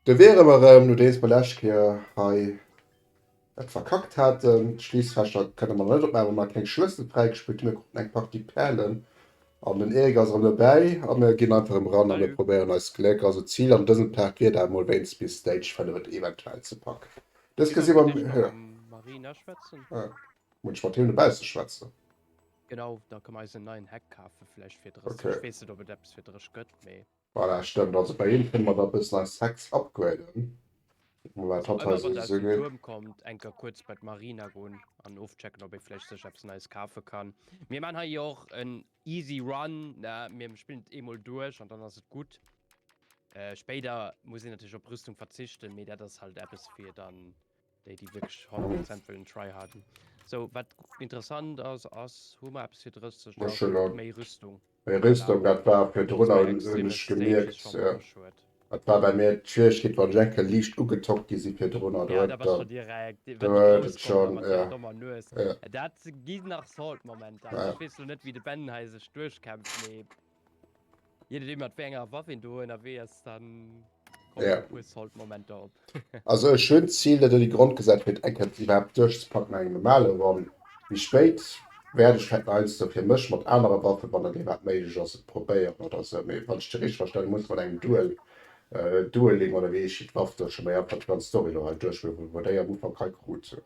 Do wiere mer erëm, nodeems mer lescht Kéier hei et verkackt haten. D'Schliissfächer kënne mer nach net opmaachen, well mer keng Schlëssel fräigespillt hunn. Mir kruten eng Partie Pärelen an den Eric ass erëm dobäi a mir ginn einfach erëm eran a mir probéieren eist Gléck. Also d'Zil an dësem Part wier dat emol wéinst bis Stage 5 et eventuell ze packen. Dës Kéier si mer. Muss ech mat him dobausse schwätzen? Genau, da kënne mer eis en neien Hack kafen, vläicht fir 30. Ech weess net, ob et eppes fir 30 gëtt, mee. Voilà, stëmmt. Also bei him kënne mer da bëssen eis Hacks upgraden. Kucke mol wat hatt hei Ëmmer wann sou der aus dem geet. Tuerm kommt, eng Kéier kuerz bei d'Marina goen an ofchecken, ob ee vläicht sech eppes Neies kafe kann. Mir man hei jo och en easy run, ne? Mir spillen et eemol duerch an dann ass et gutt. Spéider muss een natierlech op Rüstung verzichten, mee dat ass halt eppes fir dann Déi, déi wierklech 100% wëllen tryharden. Sou, wat interessant ass, ass, hu mer eppes fir 30? Ech hunn elo Méi Rüstung. Méi Rüstung, dat war virdrun, hunn ech gemierkt. Dat war bei mir d'Schwieregkeet, wann ech eng Kéier liicht ugetockt gi si virdrunner, do Ja, huet da bass dann, scho direkt, do wann déi huet Grouss et kommen da schonn, mat ja, hirer dommer Nues. ja. Dat gi nach Salt-Momenter. Also Ja. ech weess lo net, wéi de Ben hei sech duerchkämpft, mee. Je nodeem mat wéi enger Waff een do ënnerwee ass, dann kommen Ja. e puer Salt-Momenter op. Also ech hunn d'Zil net un déi Grond gesat fir et eng Kéier iwwerhaapt duerchzepacken an engem normale Run. Méi spéit wäert ech vläicht nach heiansdo fir mech mat anere Waffen, wann dat iwwerhaapt méiglech ass, et probéieren oder esou. Mee wann ech dech richteg verstanen hunn, muss mat engem Duel, Dueling oder wéi heescht déi Waff do, scho méi einfach déi ganz Story elo hei duerchspillen, wou mer déi am Ufank hei krut hunn.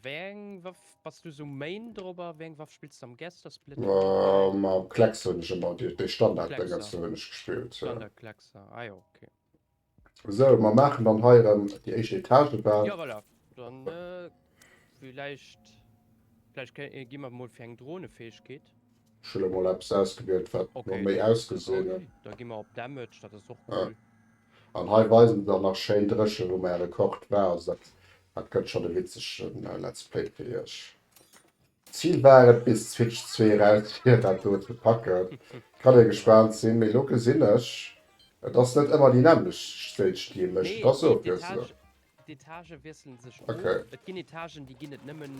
Wéi eng Waff bass du sou main drop a wéi eng Waff spills du am gäerste Split? Mam Klex hunn ech ëmmer déi Standard Déngens Klexa. do hunn ech gespillt. Standard Klexa, ah jo ok. Sou, mer maachen dann hei erëm déi éischt Etage bal. Jo voilà, dann villäicht villäicht gi mer mol fir eng Dronefäegkeet. Ech hunn elo mol eppes ausgewielt wat no Ok, méi dann ausgesinn huet. da gi mer op Damage, dat ass och cool. An hei weisen se dann nach schéin dréchen, wou mäi Rekord war. Also dat, dat gëtt schonn e witzegen Let's Play fir iech. D'Zil war et bis Switch 2 eraus fir dat do ze packen. Kann ee gespaant sinn, mee elo gesinn ech, et ass net ëmmer déi nämmlecht Stage déi ee mécht, Nee, et ass déi ofwiesselnd. d'Etage, d'Etagë wiesselen sech of. Okay. Et ginn Etagen, déi ginn et nëmmen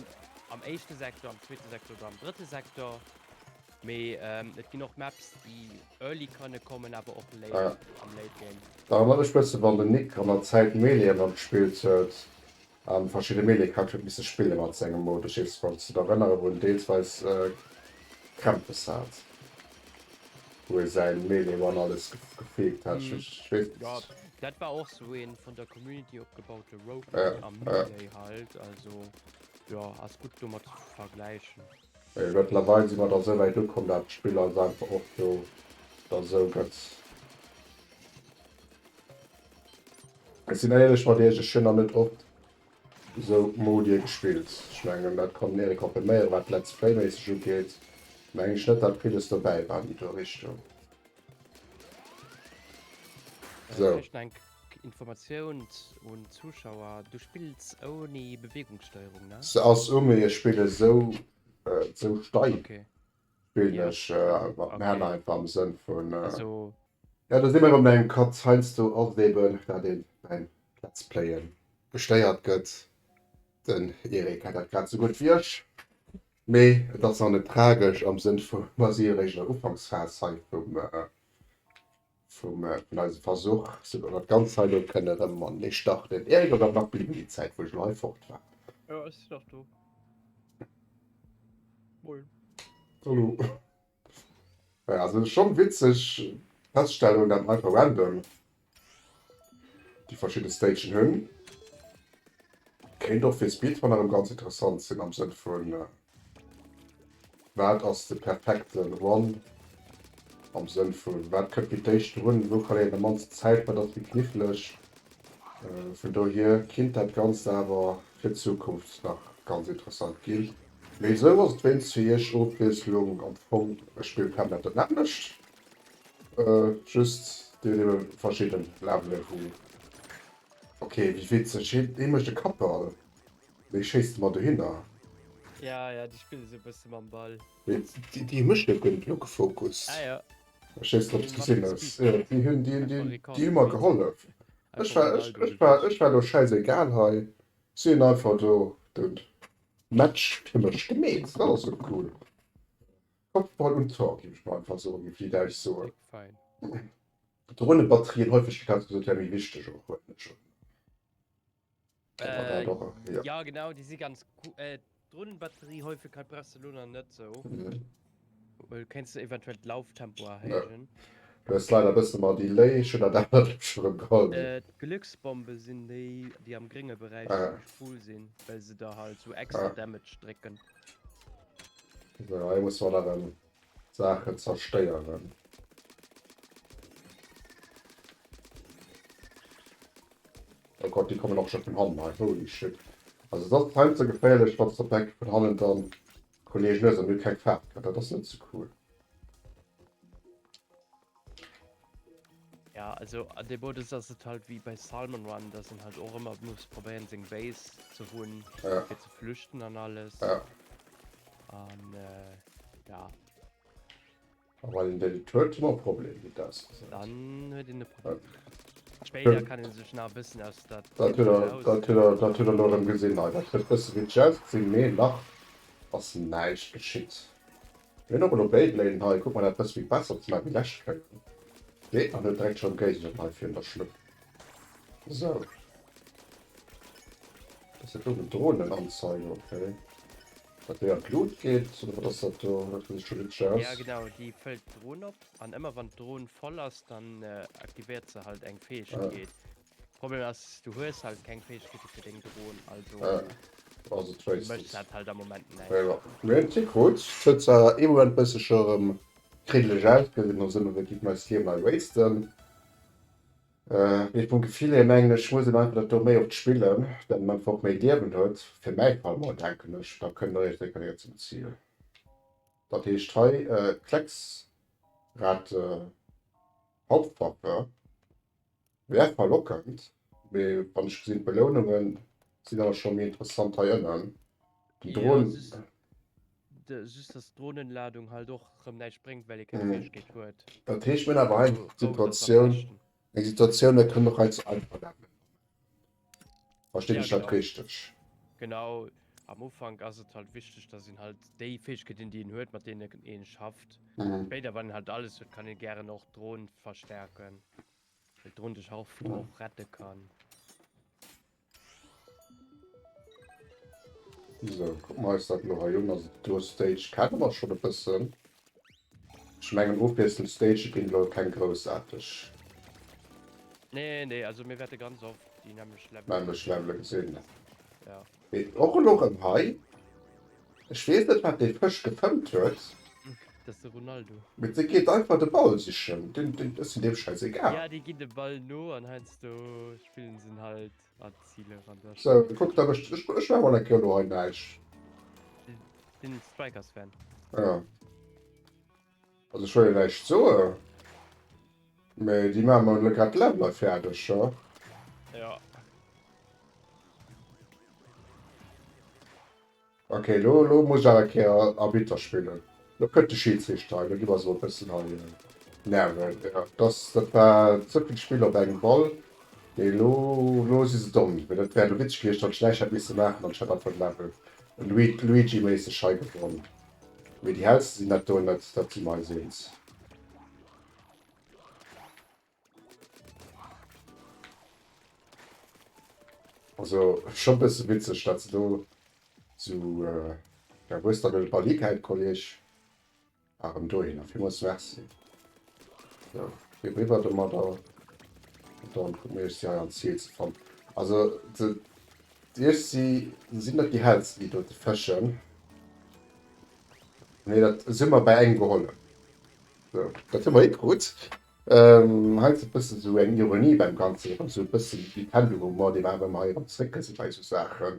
am éischte Sektor, am zweete Sektor oder am drëtte Sektor. Mee et ginn och Maps, déi early kënne kommen, awer och late, Ja. am Late Game. Da erënnert mech bësse wann den Nick an der Zäit Melee ëmmer gespillt huet an verschidde Melee Charakter huet misse spille mat sengem Mod. Ech weess wann s de der erënnere wou en deelsweis Krämpes hat, wou e säin Melee One alles gefeelt hat. Ech weess Jo, net. dat war och sou een vun der Community opgebaute Ja, Roguelike am ja. Melee halt, also jo ass gutt domat ze vergläichen. Mee mëttlerweil si mer da sou wäit ukomm, dat d'Spill eis einfach och do da sou gëtt. Ech sinn éierlech mat iech, ech hunn nach net oft sou Modie gespillt. Ech mengen dat kann den Eric confirméieren, wat Let's Play méisseg ugeet, mengen ech net dat villes dobäi war an déi do Richtung. Sou. Vläicht nach eng Informatioun un d'Zuschauer, Du spills ouni Bewegungssteuerung, ne? Se ass u, mee ech spille sou sou steif Okay. spillen Ja. ech mat den Hänn Okay. einfach am Sënn vun. Also. Ja, do si mer erëm bei engem Cut. Heiansdo ass et eben, dat ee beim Let's Playen gestéiert gëtt. Den Eric hat dat grad sou gutt wéi ech. Mee et ass nach net tragesch am Sënn vu mer si eréischt an der Ufanksphas hei vum vum vun eisem Versuch, sou datt mer dat Ganzt hei elo kënne erëm matenee starten. Eric ass awer nach bliwwen déi Zäit wou ech elo hei fort war. Jo, ech sinn nach do. Moien. Hallo. Ja, also schon witzeg Feststellung, dat mer einfach random déi verschidde Stagen hunn. Kéint och fir Speedrun erëm ganz interessant sinn am Sënn vun wat ass de perfekte Run am Sënn vun wat kënnt fir d'éischt drun, wou kann een am mannsten Zäit, wat ass méi kniffleg. Vun dohier kinnt dat Ganzt awer fir d'Zukunft nach ganz interessant ginn. Mee esou ass et wéinst fir iech Ofwiesslung am Fong. Ech spillen permanent dat nämmlecht, just dir hutt ebe verschidden Levelen wou. Ok, wéi witzeg, hien hie mécht e Kappball, mee schéisst e mer dohinner. Ja, ja, déi spillen esou e bësse mam Ball. Mee déi déi hu mech jo guer net elo gefokust. Ah ja. Ech weess net ob s Déi gesinn mat hues. Speed. Jo, déi hunn déi Einfach déi Rekord déi hu mer Speed. gehollef. Ech Einfach war ech Ronaldo ech war gewiescht. ech war elo schäisegal hei. Si hunn einfach do den Match fir mech gemeet. Dat ass jo cool. Kopfball und Tor, géif ech mol einfach soen, géif déi Däitsch soen. Déck fein. D'Dronebatterien Häufigkeet hat gesot wär méi wichteg och huelen ech un. Äh, ja. ja genau, déi si ganz cool. Äh, D'Dronenbatterie Häufigkeit brauchst du lo nach net sou. Mhm. Well kéints du eventuell d'Lauftempo erhéijen. Ja. Du hues leider e bësse mer Delay, ech hunn dat awer net scho rëm geholl. Äh, D'Glücksbombe sinn déi, déi am grénge Beräich ah. zimmlech cool sinn, well se der halt sou extra ah. Damage drécken. So, hei muss man nach erëm Saachen zerstéieren. Oh Gott, déi kommen och scho vun hannen hei. Holy shit. Also dat ass heiansdo geféierlech, wann s de op eng vun hannen dann Kollegen hues an du keng Faarf kritt. Dat ass net sou cool. Ja, also an dem Modus ass et halt wéi bei Salmon Run, dass een halt och ëmmer muss probéieren seng Base ze hunn, Ja. fir ze flüchten an alles. Ja. An äh, ja. A wann een déi net huet, hu mer e Problem, wéi et ausgesäit. Dann huet een e Problem. Spéider kann een sech nach e bëssen aus der Dat huet der, dat huet der, dat huet der elo erëm gesinn hei. Dat huet e bësse witzeg ausgesinn, mee nach ass näischt geschitt. Mir hunn och elo Beyblade hei. Kuck mol dat bësse méi besser ze maachen wéi lescht Kéier. Nee, an huet direkt schonn Géigner hei virun der Schlupp. Sou. Dat ass dat do, den Drohnenanzeiger, okay. Dat déi an d'Lut geet, oder wat ass dat do? Dat gesäit scho witzeg aus. Ja genau, déi fëllt d'Dron op an ëmmer wann d'Dron voll ass, dann aktivéiert se halt eng Fäegkeet. Problem ass, du hues halt keng Fäegkeete fir deng Dron, also Also et mécht dat halt am Moment näischt. Jo, mir hunn et krut. Et huet zwar ee Moment bëssche erëm kriddeleg ausgesinn, am Sënn, wéi giff mer eis Hiem nei wasten. Mee vum Gefill hier mengen ech, muss een einfach dat do méi oft spillen, dat een einfach och méi Liewen huet. Fir mäi Fall mol, denken ech, da kënnt der iech sécher eher zum Ziel. Dat heescht hei Klecksrate Hauptwaffe wär verlockend, mee wann ech gesinn d'Belounungen sinn awer scho méi interessant hei ënnen. Den Dron. Just dass d'Dronenladung halt och rëm näischt bréngt, well ee keng Fäegkeet huet. Dat heescht mir hunn awer hei eng Situatioun, eng Situatioun, mir kënnen och hei zu einfach Leveln maachen. Verstinn ech dat richteg? Genau, am Ufank ass et halt wichteg, dass een halt déi Fäegkeeten, déi een huet, mat deenen een schafft. Spéider, wann een halt alles huet, kann een gären och d'Dron verstärken, well d'Dron dech och rette kann. So, kucken mer eis dat elo hei un. Also do Stage kenne mer schonn e bëssen. Ech mengen ofwiesselnd Stagë ginn elo keng groussaarteg. Nee, nee, also mir wäerte ganz oft déi nämmlecht Levelen. Nämmlecht Levele gesinn. Ja. Mee och elo rëm hei. Ech weess net wat dee Fësch gefëmmt huet. Dat ass de Ronaldo. Mee dee geet einfach de Ball sichen. Deen, deen ass deem schäisegal. Ja, déi ginn de Ball no an heiansdo spillen se en halt. An d'Zil eran. Dat So, kuck, da mécht ech, ech maache mol eng Kéier elo hei näischt. Den Strikers-Fan. Ja. Also ech wëll jo näischt soen, mä déi maache mer elo grad d'Level hei fäerdeg, ja. Ja. Ok, lo, lo muss ech awer eng Kéier Arbitter spillen. Lo kënnt de Schiedsrichter hei, lo gi mer se mol e bëssen hei nerven. Ja, das, dat war ze vill Spill op engem Ball. Mee lo, lo si se domm. Mee dat wär elo witzeg gewiescht, wann ech näischt hätt misse maachen an ech hätt einfach d'Level Luigi-méisseg hei gewonn. Mee déi hellste sinn dat do net, dat si mer eis eens. Also scho bësse witzeg, dat se do sou, ja wou ass dann elo de Ball higehäit, Kolleg? Ah erëm dohinner, villmools merci. Sou, geet eriwwer domadder. An dann kucke mir iech si hei an d'Ziel ze fannen. Also de iech si sinn net déi hellsten déi dote fëschen. Nee dat si mer bei engem geholl. Sou, dat hu mer hikrut. Hei ass e bëssen esou eng Ironie beim Ganzen, erëm esou e bëssen Nintendo-Humor, dee mer awer ëmmer hei erëm zréckgesi bei esou Saachen,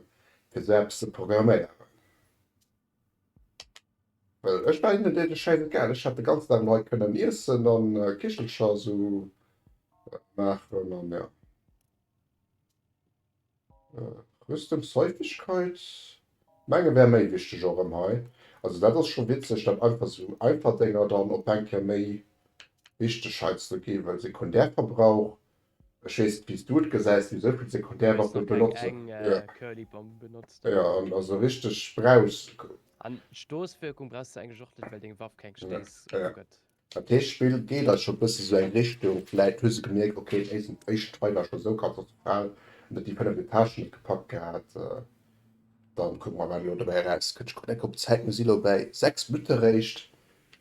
fir esou eppes ze programméieren. Well ech war hinnen deene schäisegal, ech hätt de ganzen Dag elo hei kënnen iessen an Kichelcher esou maachen an jo. Rüstungshäufigkeit menge wär méi wichteg och erëm hei. Also dat ass scho witzeg, dat einfach sou einfach Dénger dann op eng Kéier méi wichteg hei ze ginn, well Sekundärverbrauch, ech weess net wéi s du et gesäis, mee esou vill Sekundärwaffe benotzen, jo, jo, an also richteg brauchs. An Stoosswirkung brauchs de eigentlech och net, well deng Waff keng Stéiss ofgëtt. Dat heescht, d'Spill geet eis scho bësse sou eng Richtung. Vläit hu se gemierkt, ok, den éischten éischten Try war scho sou katastrophal, en huet déi 5 Etagen net gepackt gehat. Dann kucke mer, wat elo dobäi erauskënnt. Ech kucken enk op d'Zäit, mir si lo bäi 6 Minutte réischt.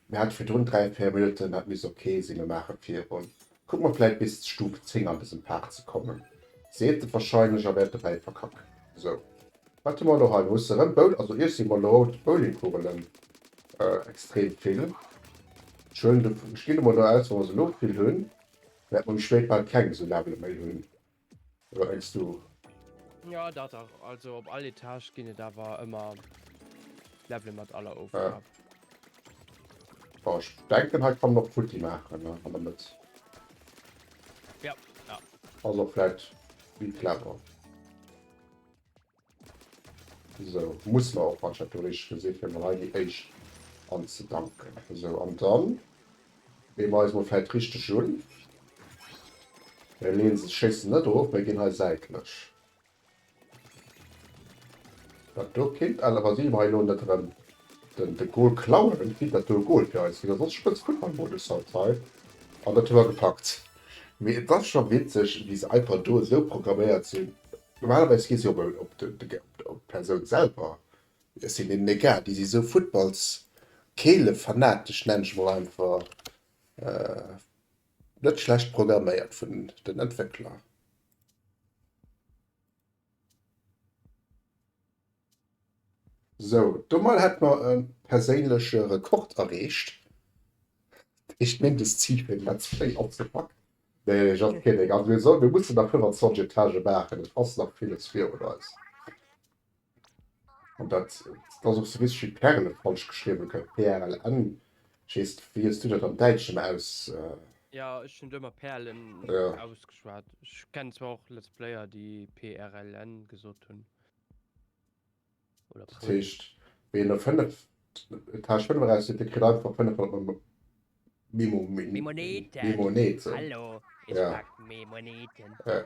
Mir hate virdrun 3, 4 Minutten, dat misst ok sinn. Mir maache virun. Kucke mer vläit bis Stuf 10 an dësem Part ze kommen. Seet e warscheinlech a wäert dobäi verkacken. Sou, wat hu mer elo hei? Mir musse rëm Bowl, also iech si mer elo haut Bowlingkugelen extrem vill. Ech huelen de, ech ginn emol do aus, wa mer se elo vill hunn, wäerte mer méi spéit bal keng esou Levele méi hunn. Oder wat mengs du? Jo, dach, dach. Also op all Etage ginn et awer ëmmer Levele mat aller Aufgab. Bon, ech denken hei kann en och futti maachen ne, an der Mëtt. Ja, ja. Ass och vläit méi clever. Sou, muss mer och, wann ech dat do richteg gesinn, fir mol hei déi éischt anzedanken. Sou, an dann leeë mer eis mol vläit richteg un. Mir leeën se, schéissen net erof, mä ginn hei säitlech. Dat do kinnt awer si mer hei elo net erëm den de Goal klauen, kinnt dat do e Goal fir eis ginn. Soss spëtzt Futtballmodus haut hei an dat hu mer gepackt. Mee et ass scho witzeg, wéi se einfach do esou programméiert sinn. Normalerweis gi se op op d'Persoun selwer, ech sinn deenen egal, déi si sou Futtballs-Keelefanatesch, nenn ech mol einfach, net schlecht programméiert vun den Entwéckler. Sou, domat hätt mer e perséinleche Rekord erreecht. Dat heescht Mindestzil fir en Let's Play opzepackt. Nee, just kidding. Also mir sollen, mir mussen nach 25 Etagë maachen. Et ass nach villes virun eis. An dat, dat ass och sou witzeg, wéi Perle falsch geschriwwe gëtt. P-R-L-N. Ech weess, wéi hues du dat am Däitschen ëmmer aus? Jo, ech hunn et ëmmer Perlen Ja. ausgeschwat. Ech kennen zwar och Let's Player, déi P-R-L-N gesot hunn. Oder Dat heescht, ween no 5, Etage 5 eraus geet, dee kritt einfach 500 Mimo, Mimoneten. Mimoneten. Hallo, ich Ja. mag Mimoneten. Ja.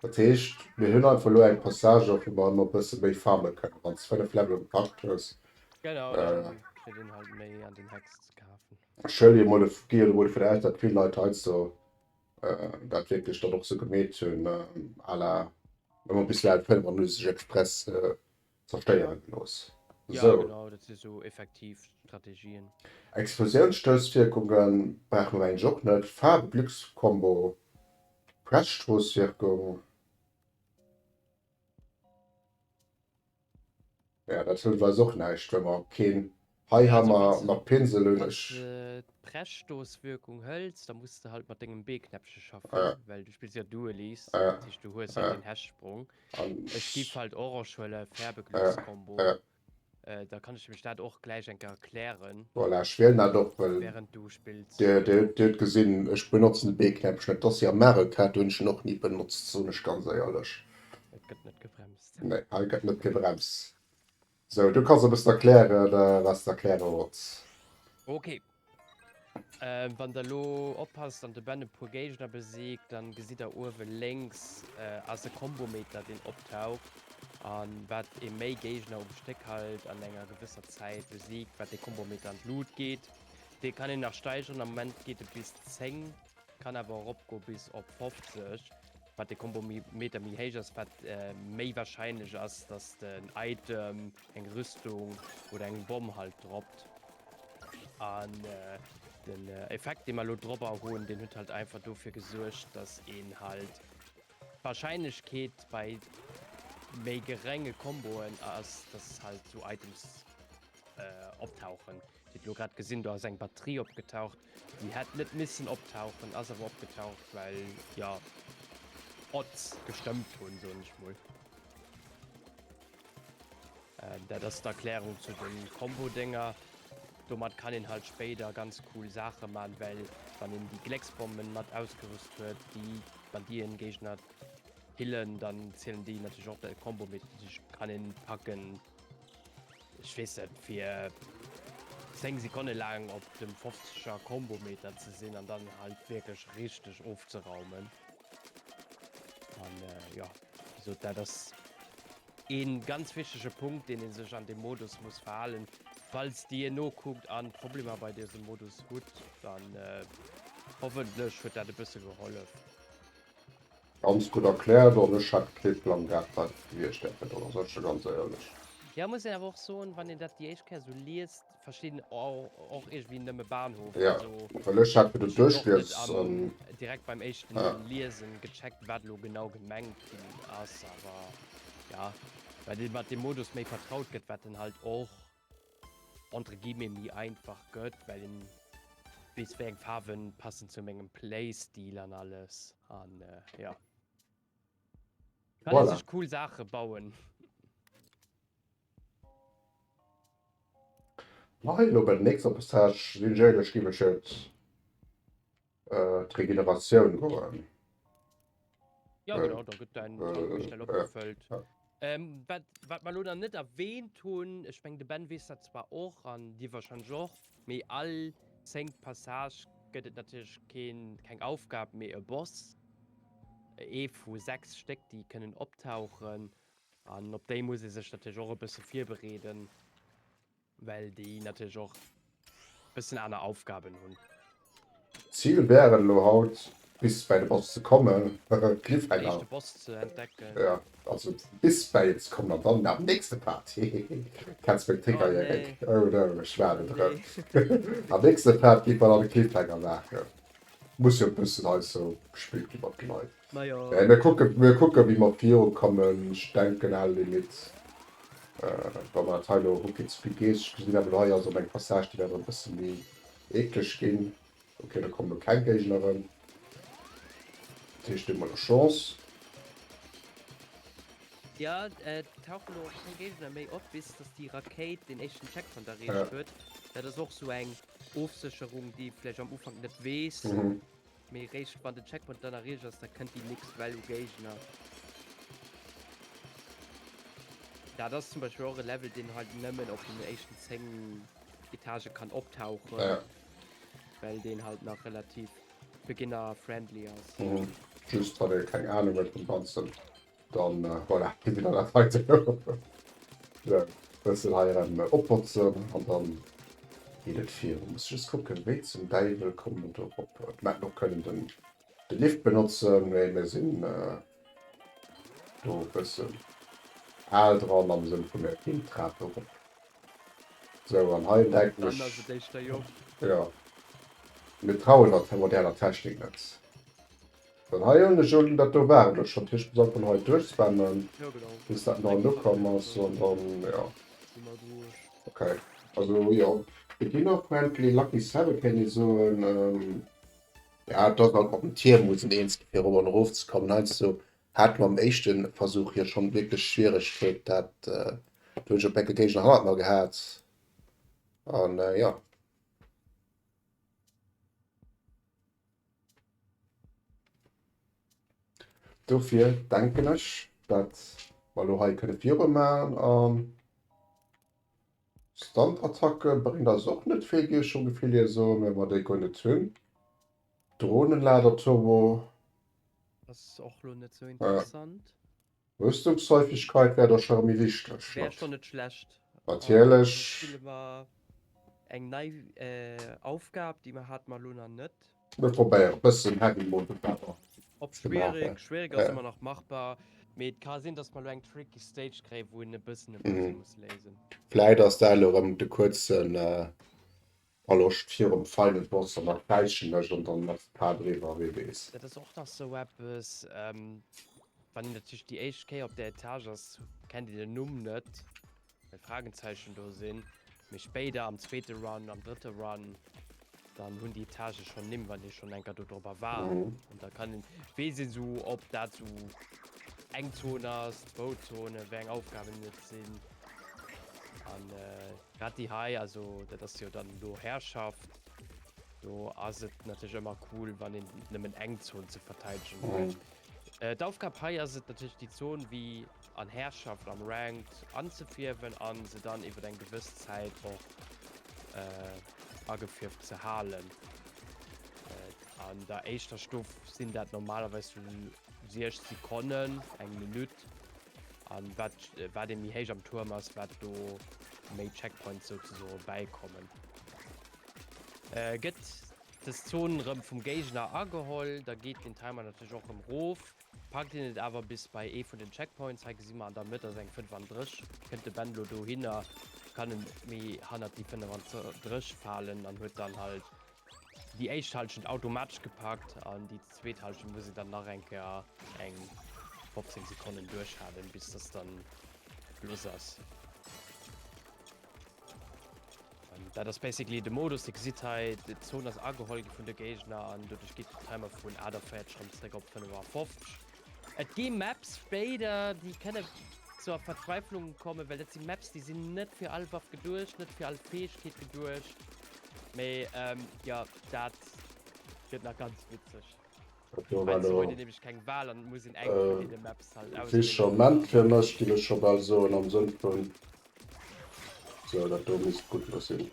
Dat heescht, mir hunn einfach elo eng Passage, wou mer ëmmer e bësse méi farme kënnen. Wann s de 5 Level gepackt hues. Genau, Äh. dann kritt een halt méi an den Hex ze kafen. Ech huele jo mol, gi jo mol dovun aus, datt vill Leit heiansdo dat wierklech dann och sou gemeet hunn, à la ëmmer bis Level 5 an hu sech express zerstéiere gelooss. Ja, Sou. genau, dat si sou effektiv Strategien. Explosiounstousswierkunge brauche mer mengen ech och net. Faarwe-Glückskombo, Pressstosswirkung. Ja, dat hëlleft eis och näischt, well mer keen Heihammer mat Pinsel hunn. Wann Ech. s de d'Pressstoosswirkung hëls, da muss de halt mat dengem B-Knäppche schaffen, Ja. well du spills jo Duelist, Ja. dat heescht du hues halt Ja. den Hechtsprong. An. Ech giff halt Orange huelen, Ja. Färbeglückskombo. Ja. Da kann ech nämlech dat och gläich eng Kéier erklären. Voilà, ech wielen dat och, well. Während du spills. Dir, dir, dir hutt gesinn, ech benotzen de B-Knäppchen net. Et ass jo am Mario Kart, do hunn ech en och ni benotzt, soen ech ganz éierlech. Et gëtt net gebremst. Nee, hei gëtt net gebremst. Sou, du kanns e bëssen erklären, wat s de erkläre wollts. Ok. Wann der elo oppasst an de Ben e puer Géigner besiegt, dann gesitt der uewe lénks ass e Kombometer deen optaucht. An wat ee méi Géigner um Stéck halt an enger gewësser Zäit besiegt, wat dee Kombometer an d'Lut geet. Dee kann een nach steigeren, am Moment geet e bis 10, kann awer eropgoe bis op 50. Wat de Kombometer méi héich ass, wat méi wahrscheinlech ass, dass den Item, eng Rüstung oder eng Bomm halt droppt. An den Effekt, dee mer elo dropper hunn, deen huet halt einfach dofir gesuergt, dass een halt d'Wahrscheinlechkeet bei méi gerénge Komboen ass, dass halt sou Items optauchen. Dir hutt elo grad gesinn, do ass eng Batterie opgetaucht, déi hätt net missen optauchen, ass awer opgetaucht, well, jo, d'Odds gestëmmt hunn, soen ech mol. Dat ass d'Erklärung zu de Kombo-Dénger. Domat kann een halt spéider ganz cool Saache man, well wann een déi Glécksbommen mat ausgerüst huet, déi, wann déi en Géigner hillen, dann zielen déi natierlech och de Kombo mit. Dat heescht, kann een packen. Ech weess net, fir 10 Sekonne laang op dem 50er Kombometer ze sinn an dann halt wierklech richteg ofzeraumen. An jo, wéi gesot, dat ass ee ganz wichtege Punkt, deen ee sech an deem Modus muss verhalen. Falls dir nokuckt an Problemer bei dësem Modus hutt, dann hoffentlech huet dat e bësse gehollef. Ganz gutt erkläert an ech hätt kee Plang gehat wat et gewiescht wär fir dann, sot ech der ganz éierlech. Jo, muss een awer och soen, wann een dat déi éischt Kéier sou liest, versteet een och iergendwéi nëmme Bahnhof. Jo, well ech hat fir do duerchlies an. Direkt beim éischten Liesen gecheckt wat elo genau gemengt ginn ass, awer jo. Well een mat deem Modus méi vertraut gëtt, wat en halt och entre guillemets méi einfach gëtt, well een weess wéi eng Faarwen passen zu mengem Playstil an alles an jo. Kann ee Voilà. sech cool Saache bauen. Mach een elo bei der nächster Passage, sinn ech éierlech, géif ech et D'Regeneratioun goen. Ja genau, da gëtt dein Tank méi schnell opgefëllt. Wat, wat mer elo nach net erwähnt hunn, ech meng de Ben weess dat zwar och an dir wahrscheinlech och, mee all zéngt Passage gëtt et natierlech keen, keng Aufgab, mee e Boss, ee vu 6 Stéck déi kënnen optauchen an op déi muss ee sech natierlech och e bësse virbereeden. Well déi natierlech och bëssen aner Aufgaben hunn. Zil wär et elo haut bis bäi de Boss ze kommen, Den Cliffhanger. éischte Boss ze entdecken. Jo, also bis bäi en ze kommen an dann am nächste Part, hehehe, kenns meng Oh Ticker Eric, nee, oh no, ech oh waarden drop, nee. am nächste Part gi mer dann e Cliffhanger maachen, muss jo e bëssen hei sou gespillt gi mat de Leit. Majo. Mä mir kucken, mir kucken wéi mer virukommen. Ech denken à la limite, wa mer dat hei elo rucki-zucki geet. Ech gesinn awer elo hei ass och eng Passage, déi wäert erëm e bësse méi eekleg ginn. Ok, do kommen elo keng Géigner erëm. Dat heescht, do hu mer elo Chance. Jo, et tauchen elo och keng Géigner méi op, bis dass déi Rakéit den éischten Checkpoint erreecht huet. Dat ass och sou eng Ofsécherung, déi ee vläicht am Ufank net weess. Mee réischt wann den Checkpoint dann erreecht ass, da kënnt déi nächst Well u Géigner. Dat ass zum Beispill och e Level, deen halt nëmmen op den éischten 10 Etagë kann optauchen, Ja. well deen halt nach relativ beginner-friendly ass. Mhm. Just wann ee keng Ahnung huet vum Ganzen, dann voilà, gesitt der dat heite lo. Sou, bëssen hei erëm opbotzen an dann geet et virun. Muss just kucken, wéi zum Däiwel komme mer do erop. Mir hätten och kënnen den de Lift benotzen, mee mir sinn do e bëssen al dran am Sënn vu mir ginn d'Trap erop. Sou, an hei denken Dann ass ech, et éischter jo. jo, mir trauen der moderner Technik net. Dann hei hunn ech un, dat do war et elo schonn. Dat heescht, mir sollten hei duerchspammen, Jo genau. bis dat nach Dréck ukomm einfach ass duerch an an dann, jo. si mer duerch. Okay. Also jo, Beginner-friendly, Lucky Seven kéint ee soen. Ja, et ass halt mat den Tierm muss een eens gi fir erop an erof ze kommen. Heiansdo hat mer am éischte Versuch jo schonn wierklech Schwieregkeet, dat do hunn ech e Päckel Géigner hannert mer gehat an jo. Dofir denken ech, dat mer elo hei kënne viru maachen an Stunt-Attacke bréngt eis och net vill, géif ech vum Gefill hier soen, well mer déi guer net hunn. Drohnenlader-Turbo. Ass och lo net sou interessant. Rüstungshäufigkeit wär da scho erëm méi wichteg. Wär scho net schlecht. Natierlech. An do spille mer eng nei Aufgab, déi mer hate mer elo nach net. Mir probéiere bëssen Heavy Mode awer Op ze maachen. schwierig, schwierig ass ëmmer nach machbar, mee et ka sinn, dass mer elo eng tricky Stage kréien, wou een e bëssen e Puzzle muss léisen. Vläit ass dat elo erëm de kuerzen Verloscht virum Final Boss an da kräischen ech an dann ass d'Part eriwwer, wee weess. Dat ass och nach sou eppes, wann een natierlech déi éischt Kéier op där Etage ass, kennt een den Numm net, well Fragenzeichen do sinn, mee spéider am zweete Run, am drëtte Run, dann hunn déi Etagë schonn Nimm, wann ee schonn eng Kéier do drobber war. An da kann een, weess een sou, ob dat sou eng Zon ass, zwou Zonen, wéi eng Aufgaben et sinn. An Grad déi hei, also dat ass jo dann do Herrschaft, do ass et natierlech ëmmer cool, wann een nëmmen eng Zon ze verteidegen huet. D'Aufgab hei ass et natierlech déi Zon wéi an Herrschaft am Ranked anzefierwen an se dann iwwer eng gewëss Zäit och agefierft ze halen. An der éischter Stuff sinn dat normalerweis sou 6 Sekonnen, eng Minutt. An wat wat ee méi héich am Tuerm ass, wat do. méi Checkpoints souzesoe bäikommen. Gëtt dës Zon rëm vum Géigner ageholl, da geet den Timer natierlech och rëm rof. Packt een et awer bis bei ee vun den Checkpoints, hei gesi mer an der Mëtt ass eng 35, kënnt de Ben lo dohinner, kann en méi hannert déi 35 falen an huet dann halt déi éischt Halschent automatesch gepackt an déi zweet Halschent muss een dann nach eng Kéier eng 15 Sekonnen duerchhalen, bis dass dann Schluss ass. Dat ass basically de Modus. Dir gesitt hei, d'Zon ass ageholl gi vun de Géigner an doduerch geet den Timer vun 48 rëm zréck op 55. Et gi Maps spéider, déi kënne zur Verzweiflung kommen, well dat si Maps, déi sinn net fir all Waff geduecht, net fir all Fäegkeet geduecht. Mee jo, dat gëtt nach ganz witzeg. Äh, Fischerment fir mech ginn ech scho bal soen am Sënn vun sou dat do misst gutt lo sinn.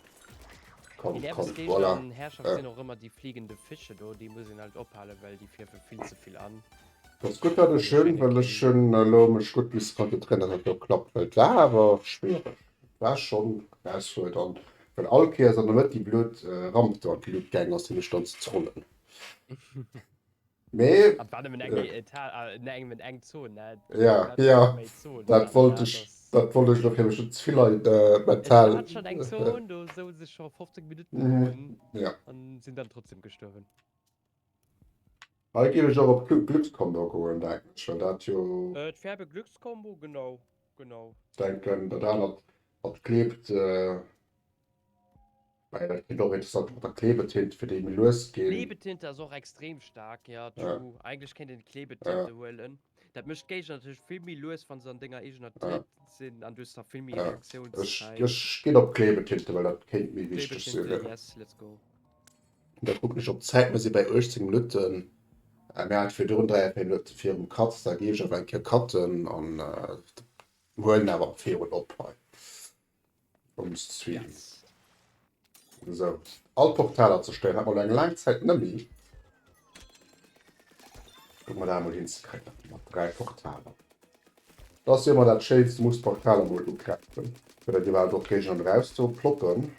Komm komm voilà. Herrschaft sinn och ëmmer déi fliegende Fische do, déi muss een halt ophalen, well déi fierfe vill ze vill an. Dat ass gutt dat ech hunn, well ech hunn elo mech gutt misse konzentréieren, dat dat do klappt, well et war awer schwiereg, et war schonn erausfuerdernd, well all Kéiers an der Mëtt déi blöd Ramp do an d'Lut gaang ass, déi mech dann ze trollen. Mee An war nëmmen eng Eta äh, ne engem eng Zon, ne? Ja, ja, dat wollt ech, dat wollt ech lo fir mech net ze vill hei mental. Et war schon eng Zon, do souze se scho 15 Minutten drun ja. an sinn dann trotzdem gestuerwen. Hei géif ech och op Glückskombo goen, denken ech, well dat jo. Äh, d'Färbe Glückskombo, genau, genau. Denken, dat anert mat klebt. Well dat kéint och interessant mat der Klebetinte fir déi méi lues ginn. Klebetinte ass och extrem staark, ja true. Eigentlech kéint een d'Klebetinte huelen. Dat mécht d'Géigner natierlech vill méi lues wann se an denger eegener Tint sinn an du hues da vill méi Reaktiounszäit. Ech ginn op Klebetinte well dat kéint méi wichteg sinn. Klebetinte, yes, let's go. Da kucken ech op d'Zäit, mir si bäi 18 Minutten. Mir hate virdrun 3 Minutte virum Cut, da géif ech awer eng Kéier cutten an huelen awer virun op hei. Um Stream. Yes. So, all Portaler zerstéieren hat mer elo eng laang Zäit nëmmi. Kucke mer dat emol hinzekréien mat 3 Portaler. Dat ass jo ëmmer dat Schéinst, du muss d'Portaler mol ugräifen, fir dat iwwerhaapt och d'Géigner eraus ze ploppen.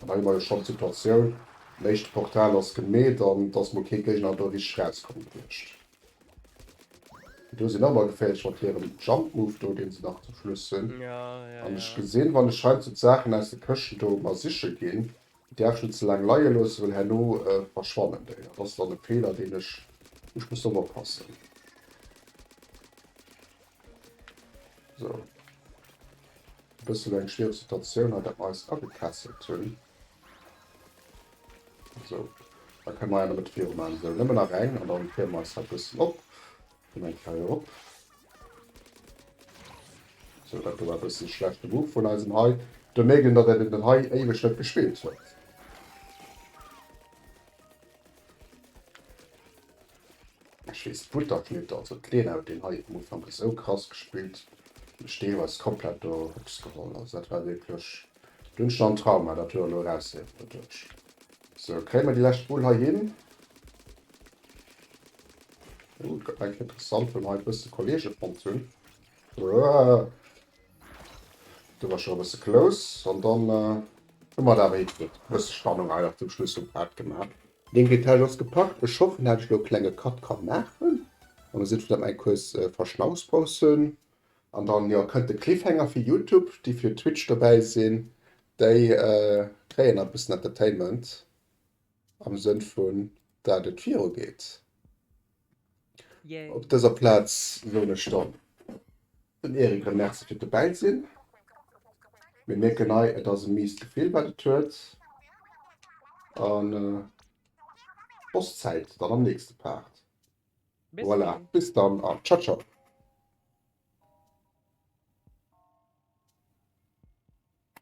An hei hu mer jo schonn d'Situatioun, den éischte Portal ass gemeet an et ass mol kee Géigner do richteg rauskomm gewiescht. Do sinn nach emmer geféierlech mat hirem Jump Move do deen se nach zum Schluss hunn. Ja, ja, An ech ja. gesinn wann ech heiansdo d'Saachen aus de Këschten do mer siche ginn, däerf ech net ze laang leie loossen, well herno verschwannen déi. Dat ass dann e Feeler deen ech, wou ech muss drop oppassen. Sou. E bëssen eng schwiereg Situatioun hei dat mer eis agekesselt hunn. So, da kënne mer ja damit viru maachen. So, nëmmen nach eng an dann féiere mer eis hei e bëssen op. Ginn eng Kéier erop. So, dat do war e bëssen e schlechte Move vun eisem hei. Do mierkt een, datt en den hei éiweg net gespillt huet. Ech weess, d'Butterknitter, also d'Lena huet deen hei am Ufank esou krass gespillt, mech deelweis komplett do hops geholl. Also dat war wierklech, do hunn ech nach en Trauma, dat huet elo eraushéieren doduerch. Sou, kréie mer déi lescht Bull hei hin? Oh, et gëtt nach eng Kéier interessant, well mer hei e bësse Kollege fonnt hunn. Uah. Do war scho e bësse close an dann hu mer et awer hikritt. E bësse Spannung hei nach zum Schluss vum Part gemaach. Deng Etage ass gepackt. Ech hoffen dat ech lo e klenge Cut kann maachen am Sënn vun dat mer eng kuerz Verschnaufspaus hunn an dann jo kënnt de Cliffhanger fir Youtube. Déi fir Twitch dobäi sinn déi kréien nach e bëssen Entertainment am Sënn vun dat et viru geet. Yay. Op dëser Plaz soen ech dann dem Eric e Merci fir d'Dobäi sinn. Mir mierken hei, et ass e miest Gefill wat et huet. An Bosszäit dann am nächste Part. Bis Voilà, dann. bis dann an ciao ciao.